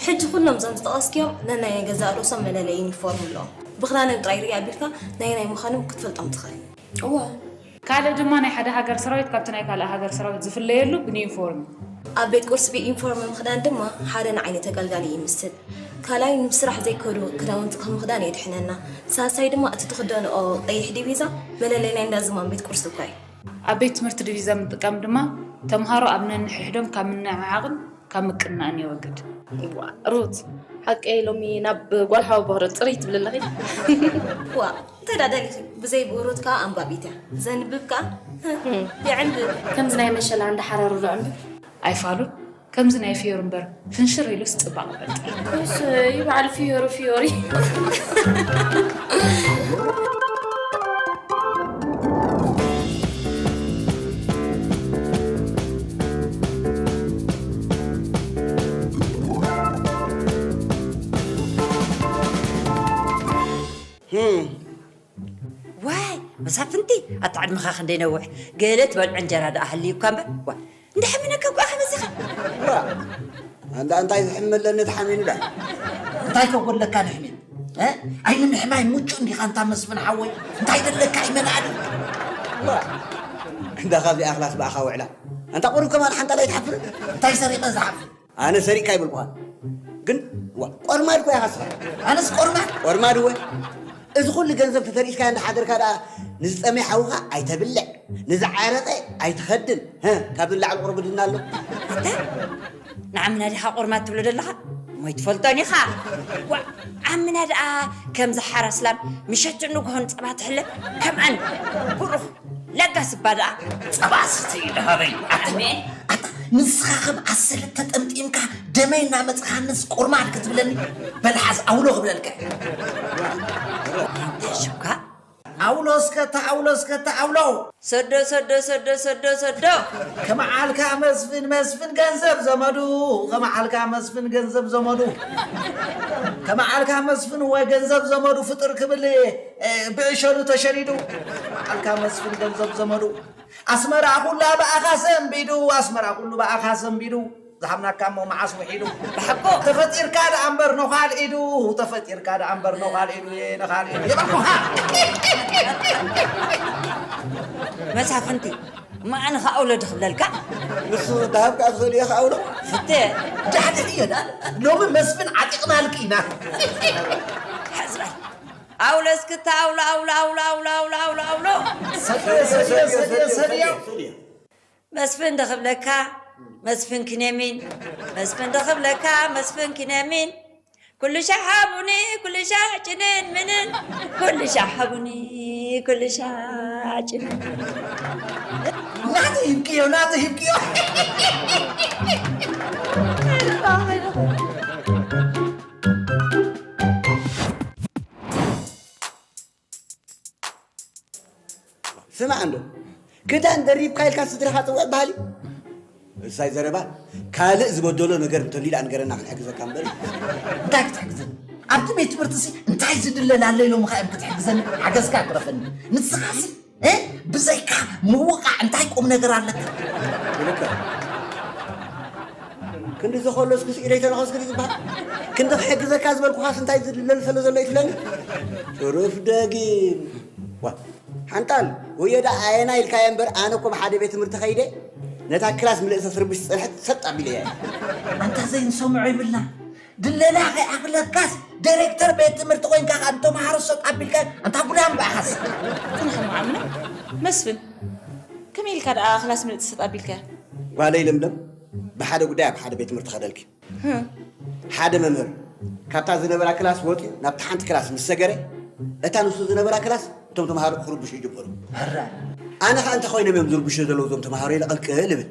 ሕጂ ኩሎም እዞም ዝጠቐስክዮም ነናይ ናይ ገዛእ ርእሶም መለለዪ ዩኒፎርም ኣለዎም። ብኽዳኖም ጥራይ ርእ ኣቢልካ ናየናይ ምዃኖም ክትፈልጦም ትኽእል። እዋ ካልእ ድማ ናይ ሓደ ሃገር ሰራዊት ካብቲ ናይ ካልእ ሃገር ሰራዊት ዝፍለየሉ ብንዩኒፎርም እዩ። ኣብ ቤት ቁርሲ ብዩኒፎርም ምኽዳን ድማ ሓደ ንዓይኒ ተገልጋሊ ይምስል። ካልኣይ ንብስራሕ ዘይከዱ ክዳውንቲ ካብ ምኽዳን የድሕነና። ሳልሳይ ድማ እቲ ትኽደንኦ ቀይሕ ዲቪዛ መለለይ ናይ እንዳ ዝማም ቤት ቁርሲ እኳ እዩ። ኣብ ቤት ትምህርቲ ዲቪዛ ምጥቃም ድማ ተምሃሮ ኣብ ነንሕድሕዶም ካብ ምንዕዓቕን ካብ ምቅንናእን የወግድ። እዋእ ሩት ሓቀይ ሎሚ ናብ ጓል ሓወቦ ክርኢ ጽርይ ትብሊ ኣለኺ። ዋእ እንታይ ደኣ ደሊኺ ብዘይ ብኡ ሩት ከኣ ኣንባቢት እያ ዘንብብ ከኣ የዕንብብ። ከምዚ ናይ መሸላ እንዳ ሓራሩ ዶ ዕንብብ። ኣይፋሉን ከምዚ ናይ ፍዮሪ እምበር ፍንሽር ኢሉስ ጽባቐ ፈልጢ። እሰይ በዓል ፍዮሪ ፍዮሪ። ዋይ መሳፍንቲ ኣታ ዕድመኻ ክንደይ ነውሕ ገለ ትበልዖ እንጀራ ደኣ ሃልዩካ እምበር ዋይ እንዳ ሓሚነካ እኮ ኢኻ በዚኻ። ኣንዳ እንታይ ዝሕመለኒ ተሓሚኑ ዳ እንታይ ከጎድለካ ንሕሚን ኣይኒ ምሕማይ ሙቹ እንዲኻ እንታ መስፍን ሓወይ እንታይ ደለካ ይመናዲ እንዳ ካብዚኣ ክላስ ብኣኻ ውዕላ ኣንታ ቁሩብ ከማን ሓንታ ላይ ትሓፍር እንታይ ሰሪቐ ዝሓፍር ኣነ ሰሪቕካ ይብልኩኻ ግን ዋ ቆርማድ ኮ ኢኻ ስኻ ኣነስ ቆርማድ ቆርማድ ወ እዚ ኩሉ ገንዘብ ተተሪፍካ እንዳሓደርካ ደኣ ንዝጠመ ሓውኻ ኣይተብልዕ ንዝዓረቐ ኣይትኸድን ሀ ካብ ንላዕሊ ቁርብድና ኣሎ ኣንተ ንዓምና ዲኻ ቆርማድ ትብሎ ዘለኻ ሞይ ትፈልጦን ኢኻ ዋ ዓምና ደኣ ከምዚ ሓራ ስላም ምሸትን ንግሆን ጸባ ትሕለ ከምኣን ብሩኽ ለጋ ስባ ደኣ ጸባ ስቲ ደሃበይ። ኣታ ኣሜን። ኣታ ንስኻ ከም ኣሰለ ተጠምጢምካ ደመይ እናመጽኻንስ ቁርማድ ክትብለኒ በልሓዝ ኣውሎ ክብለልካ። ሽካ ኣውሎ እስከ ተኣውሎ እስከ ተኣውሎ። ሰዶ ሰዶ ሰዶ ሰዶ ሰዶ። ከመዓልካ መስፍን መስፍን ገንዘብ ዘመዱ። ከመዓልካ መስፍን ገንዘብ ዘመዱ። ከመዓልካ መስፍን ወይ ገንዘብ ዘመዱ ፍጥር ክብል ብዕሸሉ ተሸሪዱ። ከመዓልካ መስፍን ገንዘብ ዘመዱ። ኣስመራ ኩላ ብኣኻ ሰንቢዱ ኣስመራ ኩሉ ብኣኻ ሰንቢዱ። ዝሃብናካ እሞ መዓስ ውሒዱ። ብሓቁ። ተፈጢርካ ደኣ እምበር ነዃል ኢዱ። ተፈጢርካ ደኣ እምበር ነዃል ኢዱ። ነኻል ኢዱ የበልኩኻ። መሳፍንቲ። ማዕን ኸኣውሎ ድኽብለልካ። ንሱ ደሃብ ከኣ ትኽእል እየ ከኣውሎ። ፍተ። ዳሕድሕ እየ ደኣ። ሎሚ መስፍን ዓጢቕናልኪ ኢና። ሓዝባል። ኣውሎ እስክታ ኣውሎ ኣውሎ ኣውሎ ኣውሎ ኣውሎ ኣውሎ ኣውሎ። ሰድዮ ሰድዮ ሰድዮ ሰድዮ። መስፍን ድኽብለካ መስፍን ኪነሚን። መስፍን ድኽብለካ መስፍን ኪነሚን። ኩሉ ሻዕ ሃቡኒ ኩሉ ሻዕ ጭንን ምንን። ኩሉ ሻዕ ሃቡኒ ኩሉ ሻዕ ጭንን። ናቱ ሂብክዮ ናቱ ሂብክዮ። ስማዕ እንዶ ክዳን ደሪብካ ኢልካ ስድራኻ ጽውዕ በሃሊ። እሳይ ዘረባ ካልእ ዝበደሎ ነገር እንተልዩ ደኣ ንገረና ክንሕግዘካ እምበር። እንታይ ክትሕግዘኒ? ኣብቲ ቤት ትምህርቲ ሲ እንታይ ዝድለል ኣሎ ኢሎም ከ እዮም ክትሕግዘኒ? ሓገዝካ ግረፈኒ። ንስኻ ሲ እ ብዘይካ ምውቃዕ እንታይ ቁም ነገር ኣለካ? ይልካ ክንዲ ዝኸለስኩስ ኢደይ ተነኸስኩ ድዩ ዝበሃል? ክንዲ ክሕግዘካ ዝበልኩኻስ እንታይ ዝድለል ስለ ዘሎ እዩ ትብለኒ? ትሩፍ ደጊም። ዋ ሓንጣል ወዮ ደኣ ኣየና ኢልካዮ እምበር ኣነ እኮ ብሓደ ቤት ትምህርቲ ከይደ ነታ ክላስ ምልእቲ ትርብሽ ዝጸንሐት ሰጥ ኣቢለያ እየ። ኣንታ ዘይንሰምዖ ይብልና ድለላ ከይኣኽለካስ ዳይሬክተር ቤት ትምህርቲ ኮይንካ ከኣ ንተምሃሮ ሰጥ ኣቢልካ ኣንታ ጉዳም ብኣኻስ። ጽንሕ እሞ ዓምና መስፍን ከመይ ኢልካ ደኣ ክላስ ምልእቲ ሰጥ ኣቢልካያ? ጓለይ ለምለም ብሓደ ጉዳይ ኣብ ሓደ ቤት ትምህርቲ ከደልኪ። ሓደ መምህር ካብታ ዝነበራ ክላስ ወፂኡ ናብታ ሓንቲ ክላስ ምስ ሰገረ እታ ንሱ ዝነበራ ክላስ እቶም ተምሃሮ ክርብሹ ይጅምሩ። ኣነ ከዓ እንታይ ኮይኖም እዮም ዝርብሹ ዘለዉ እዞም ተምሃሮ ኢለ ቅልቅል እብል።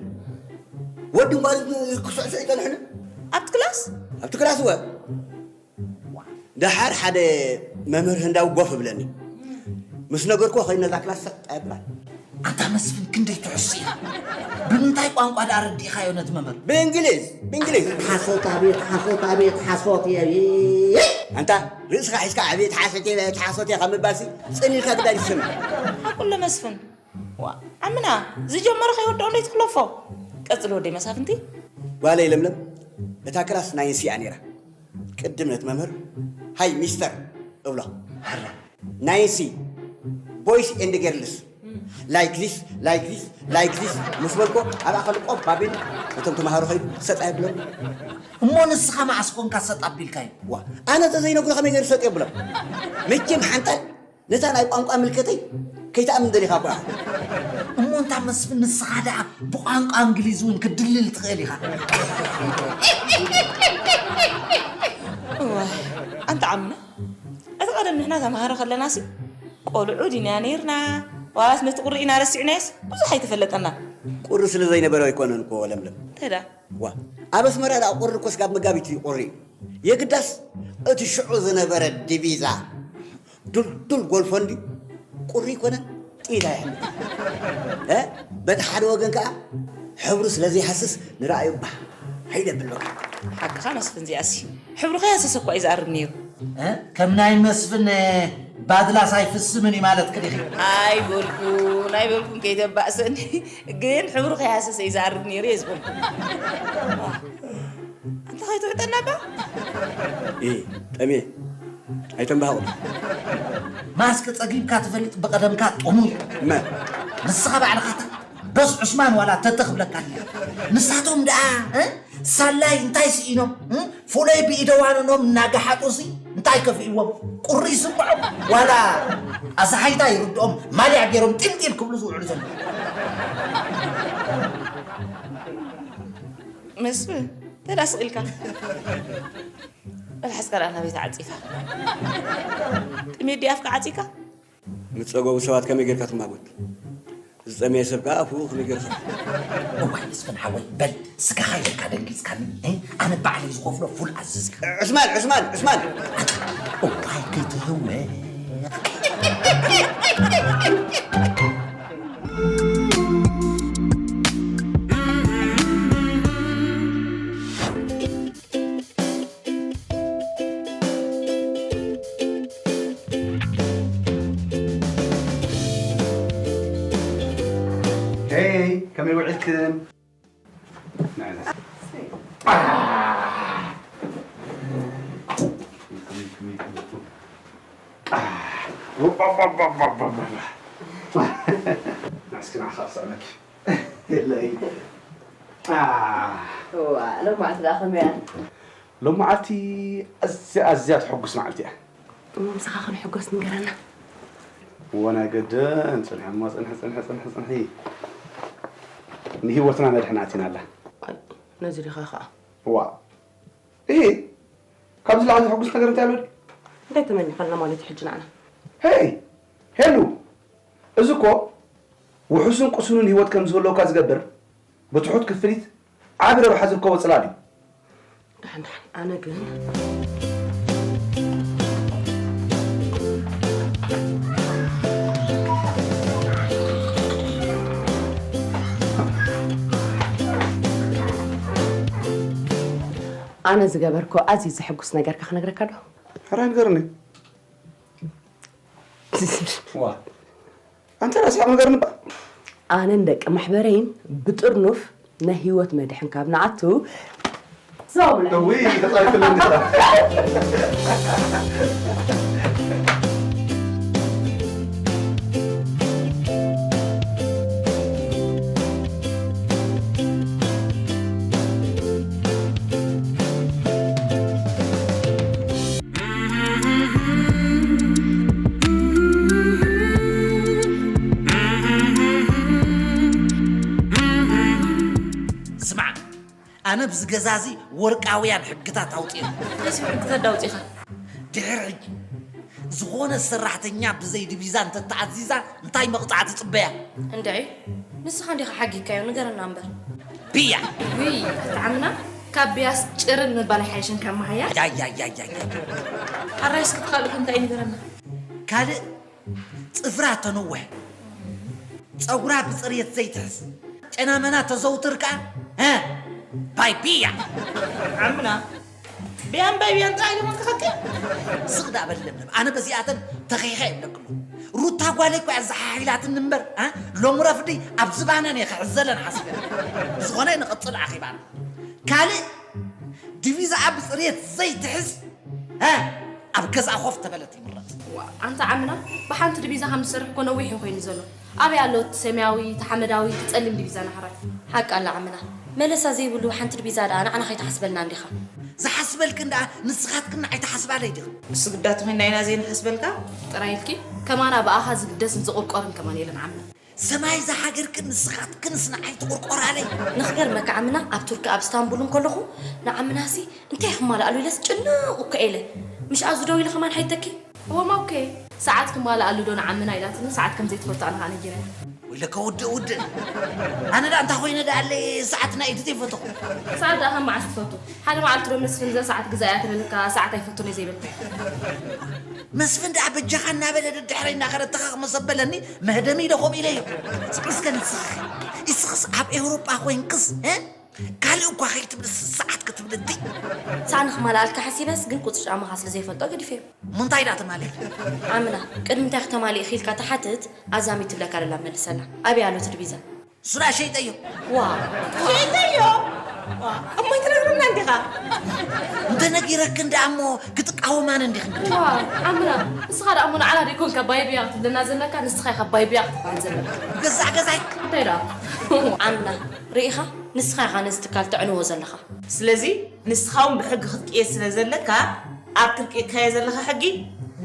ወድን ጓልን ክስዕስዑ ይፀንሑኒ። ኣብቲ ክላስ? ኣብቲ ክላስ እወ። ደሓር ሓደ መምህር ህንዳዊ ጎፍ እብለኒ። ምስ ነገርክዎ ከይኑ ነዛ ክላስ ሰጥ ኣየብላን። ኣንታ መስፍን ክንደይ ትሕሱ ኢኻ። ብምንታይ ቋንቋ ደኣ ኣረዲእኻዮ ነቲ መምህር? ብእንግሊዝ ብእንግሊዝ። ሓሶት ኣቤት ሓሶት ኣቤት ሓሶት እየ። ኣንታ ርእስኻ ሒዝካ ኣቤት ሓሶት እየ ኣቤት ሓሶት እየ ካብ ምባልሲ ጽን ኢልካ ግዳይ ትሰምዕ። ሓቁ ኣሎ መስፍን። ዋእ ዓምና ዝጀመሮ ከይወድኦ እንዶ ኣይትሕለፎ። ቀጽሊ ወደይ መሳፍንቲ። ጓለይ ለምለም እታ ክላስ ናይ ንስያ ነይራ። ቅድም ነቲ መምህር ሃይ ሚስተር እብሎ። ናይሲ boys and girls like this like this like this ምስ በልኮ ኣብኣ ከሉ ቆብ ኣቢሉ ነቶም ተምሃሮ ከይዱ ሰጥ ኣየብሎም። እሞ ንስኻ መዓስ ኮንካ ሰጥ ኣቢልካዮ? ዋ ኣነ ተዘይነግሮ ከመይ ገይሩ ሰጥ የብሎም? መቸም ሓንጣል ነታ ናይ ቋንቋ ምልከተይ ከይትኣምን ደሊኻ እኮ ኢኻ። እሞ እንታ መስፍን ንስኻ ደኣ ብቋንቋ እንግሊዝ እውን ክትድልል ትኽእል ኢኻ። እዋይ ኣንታ ዓምና እቲ ቀደም ንሕና ተምሃሮ ከለናሲ ቆልዑ ዲና ነይርና ዋላስ ነቲ ቁሪ ኢና ረሲዕናዮስ ብዙሕ ኣይተፈለጠናን። ቁሪ ስለ ዘይነበረ ኣይኮነን እኮ ለምለም። እንታይ ደኣ? ዋ ኣብ ኣስመራ ደኣ ቁሪ እኮ ስጋብ መጋቢት እዩ ቁሪ። የግዳስ እቲ ሽዑ ዝነበረ ዲቪዛ ዱልዱል ጎልፎ እንድዩ ቁሪ ኣይኮነን ጥይት ኣይሕምት እ በቲ ሓደ ወገን ከኣ ሕብሩ ስለ ዘይሃስስ ንረኣዩ ባህ ኣይደብል በቃ። ሓቅኻ መስፍን እዚኣሲ ሕብሩ ከይሃሰሰ እኳ እዩ ዝኣርግ ነይሩ። እ ከም ናይ መስፍን ባድላስ ኣይፍስምን እዩ ማለትኪ ዲኺ? ኣይበልኩን ኣይበልኩን ከይተባእሰኒ ግን ሕብሩ ከይሃሰሰ እዩ ዝኣርግ ነይሩ እየ ዝበልኩ። ኣንታ ከይትውሕጠና እባ። ኢ ጠምየ ኣይተንባህቑ። ማስክ ጸጊብካ ትፈልጥ ብቐደምካ ጥሙይ። መ ንስኻ ባዕልኻ እታ በስ ዑስማን ዋላ ተተ ክብለካ ድያ? ንሳቶም ደኣ እ ሳላይ እንታይ ስኢኖም እ ፍሉይ ብኢደ ዋንኖም እናገሓጡሲ እንታይ ከፊእዎም? ቁሪ ይስምዖም ዋላ ኣዛሓይታ ይርድኦም ማልያ ገይሮም ጢልጢል ክብሉ ዝውዕሉ ዘለዉ። መስፍን እንታይ ደኣ ስቕ ኢልካ? መልሓስካ ደኣ ናበይ ተዓጺፋ? ጥሜት ድያ ኣፍካ ዓጺካ? ምስ ጸገቡ ሰባት ከመይ ጌርካ ትማጎት? ዝጸመየ ሰብ ከኣ ኣፉ ከመይ ጌርካ? እዋይ፣ መስፍን ሓወይ፣ በል፣ ስጋኻ ኢልካ ደንጊጽካኒ፣ እ? ኣነ ባዕለይ ዝኸፍሎ ፉል ኣዝዝ። ዑስማን፣ ዑስማን፣ ዑስማን! እዋይ፣ ክትህወ። ሄይ፣ ከመይ ውዒልክን? ንዕለስ። ንዕስኪ ንዓኻ ክስዕመኪ። የለይ። እዋ፣ ሎማዓንቲ ደኣ ከመይ እያ? ሎማዓንቲ ኣዝያ፣ ኣዝያ ተሐጉስ መዓልቲ እያ። እሞ ምሳኻ ክንሕጎስ ንገረና። እወ፣ ናይ ገደን ጽንሒ እሞ፣ ጽንሒ፣ ጽንሒ፣ ጽንሒ፣ ጽንሒ። ንህይወትና ነድሕን ኣቲና ኣላ። ነዚ ዲኻ ኸኣ? እዋ። እሂ፣ ካብዚ ላዕሊ ዘሐጉስ ነገር እንታይ ኣሎ ድዩ? እንታይ ተመኒኻልና ማለት እዩ ሕጂ ንዓና? ሄይ፣ ሄሉ፣ እዚ እኮ ውሑስን ቅሱንን ህይወት ከም ዝህልወካ ዝገብር፣ ብትሑት ክፍሊት ዓቢ ረብሓ ዝርከቦ ጽላል እዩ። ደሓን፣ ደሓን፣ ኣነ ግን ኣነ ዝገበርኮ ኣዝዩ ዘሐጉስ ነገርካ ክነግረካ ዶ? ሕራይ ንገርኒ። ዋ። ኣንተ ራስኻ ንገርኒ እባ። ኣነን ደቂ ማሕበረይን ብጥርኑፍ ናይ ህይወት መድሕን ካብ ንኣቱ ዘው ብላ። እውይ፣ ተጻሪፍለኒ እዛ። ስማዕ፣ ኣነ ብዚ ገዛ እዚ ወርቃውያን ሕግታት ኣውጺኤ። እንታይ ሕግታት ዳውጺኻ? ድሕሪ ሕጂ ዝኾነ ሰራሕተኛ ብዘይ ዲቪዛ እንተተኣዚዛ እንታይ መቕጻዕቲ ትጽበያ? እንድዒ፣ ንስኻ እንዲኻ ሓጊግካዮ፣ ንገረና እምበር። ብያ! ውይ፣ ኣታ ዓምና፣ ካብ ብያስ ጭርን ምባል ኣይሓይሽን ካብ መሃያ። ያያያያያ። ኣራይስ ክትካልእ እንታይ ንገረና? ካልእ ጽፍራ ተነውሕ፣ ጸጉራ ብጽሬት ዘይትሕዝ፣ ጨናመና ተዘውትር ከኣ፣ እ፣ ባይ ብያ። ዓምና፣ ብያን ባይ ብያን ጥራይ ኢሎም ኣልክኸኪ? ስቕ ደኣ በል ለምለም፣ ኣነ በዚኣተን ተኺኸ የብለክሉ። ሩታ ጓለይ እኮ እያ ዝሓሒላትኒ እምበር፣ እ፣ ሎሚ ረፍዲ ኣብ ዝባነን እየ ክሕዘለን ሓሲበ። ብዝኾነ ንቕጽል ኣኺባና። ካልእ ዲቪዛኣ ብጽሬት ዘይትሕዝ፣ እ፣ ኣብ ገዛኣ ኮፍ ተበለት ይምረጽ። ዋ፣ ኣንታ ዓምና፣ ብሓንቲ ዲቪዛ ከም ዝሰርሕ እኮ ነዊሕ እዩ ኮይኑ ዘሎ። ኣበይ ኣሎ እቲ ሰማያዊ፣ እቲ ሓመዳዊ፣ እቲ ጸሊም ዲቪዛ ናሕራይ? ሓቂ ኣላ ዓምና። መለሳ ዘይብሉ ሓንቲ ዲቪዛ ደኣ ንዓና ከይትሓስበልና እንዲኻ። ዝሓስበልክን ደኣ ንስኻትክን ንዓይ ትሓስባለይ ዲኽን? ንስግዳት ኮይንና ኢና ዘይንሓስበልካ? ጥራይ ኢልኪ፣ ከማና ብኣኻ ዝግደስን ዝቑርቆርን ከማን የለን ዓምና። ሰማይ እዛ ሃገርክን ንስኻትክንስ ንዓይ ትቑርቆራለይ። ንኽገርመካ ዓምና ኣብ ቱርኪ ኣብ እስታንቡል እንከለኹ ንዓምናሲ እንታይ ክማልኣሉ ኢለስ ጭንቕ እኮ ኢለ። ምሽ ኣዙ ደው ኢለ ከማን ሓይተኪ። እወ ማውኬ፣ ሰዓት ክማልኣሉ ዶ ንዓምና ኢላትኒ ሰዓት ከም ዘይትፈቱ ኣነ ኸኣ ነጊረያ። ወይለካ ውድእ ውድእ። ኣነ ደኣ እንታይ ኮይነ ደኣ ኣለይ ሰዓት ናይ ኢድ ዘይፈተኹ። ሰዓት ደኣ ከም መዓስ ትፈቱ? ሓደ መዓልቲ ዶ መስፍን እዛ ሰዓት ግዛእያ ተበለካ ሰዓት ኣይፈቱን እየ ዘይበልካዮ? መስፍን ደኣ በጃኻ እናበለ ደድሕረይ እናኸደ ተኻኽ መሰበለኒ መህደሚ ኢለ ከምኡ ኢለዮ። እስከ ንስኺ፣ እስኽስ ኣብ ኤውሮጳ ኮይንክስ፣ እ? ካልእ እኳ ከይትብልስ ሰዓት ክትብል እቲ ሳእኒ ክማልኣልካ ሓሲበስ ግን ቁጽሪ ጫማኻ ስለ ዘይፈልጦ ገዲፈዮ። ምንታይ ደኣ ተማልእ? ዓምና፣ ቅድሚ እንታይ ክተማልእ ኢኺ ኢልካ ትሓትት፣ ኣዛሚት ትብለካ ደላ መልሰላ። ኣበይ ኣሎ እቲ ዲቪዛ? ሱራ ሸይጠዮ። ዋ። ሸይጠዮ? ዋ፣ እሞ ኣይትነግርና እንዲኻ? እንተነጊረክን ደኣ እሞ ክትቃወማን እንዲኽን ግዲ። ዋ፣ ዓምና፣ ንስኻ ደኣ እሞ ንዓና ደይኮንካ ባይብያ ክትብለና ዘለካ፣ ንስኻ ኢኻ ባይብያ ክትበሃል ዘለካ። ገዛእ ገዛይ። እንታይ ደኣ? ዓምና፣ ርኢኻ? ንስኻ ኢኻ ነዚ ትካል ተዕንዎ ዘለኻ። ስለዚ ንስኻ እውን ብሕጊ ክትቅየድ ስለ ዘለካ፣ ኣብ ትርቂቕካዮ ዘለኻ ሕጊ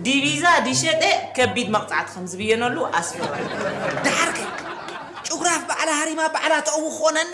ዲቪዛ ድሸጠ ከቢድ መቕጻዕቲ ከም ዝብየነሉ ኣስፍሮ። ደሓርከ ጭጉራፍ ባዕላ ሃሪማ ባዕላ ተእዊ ክኾነኒ።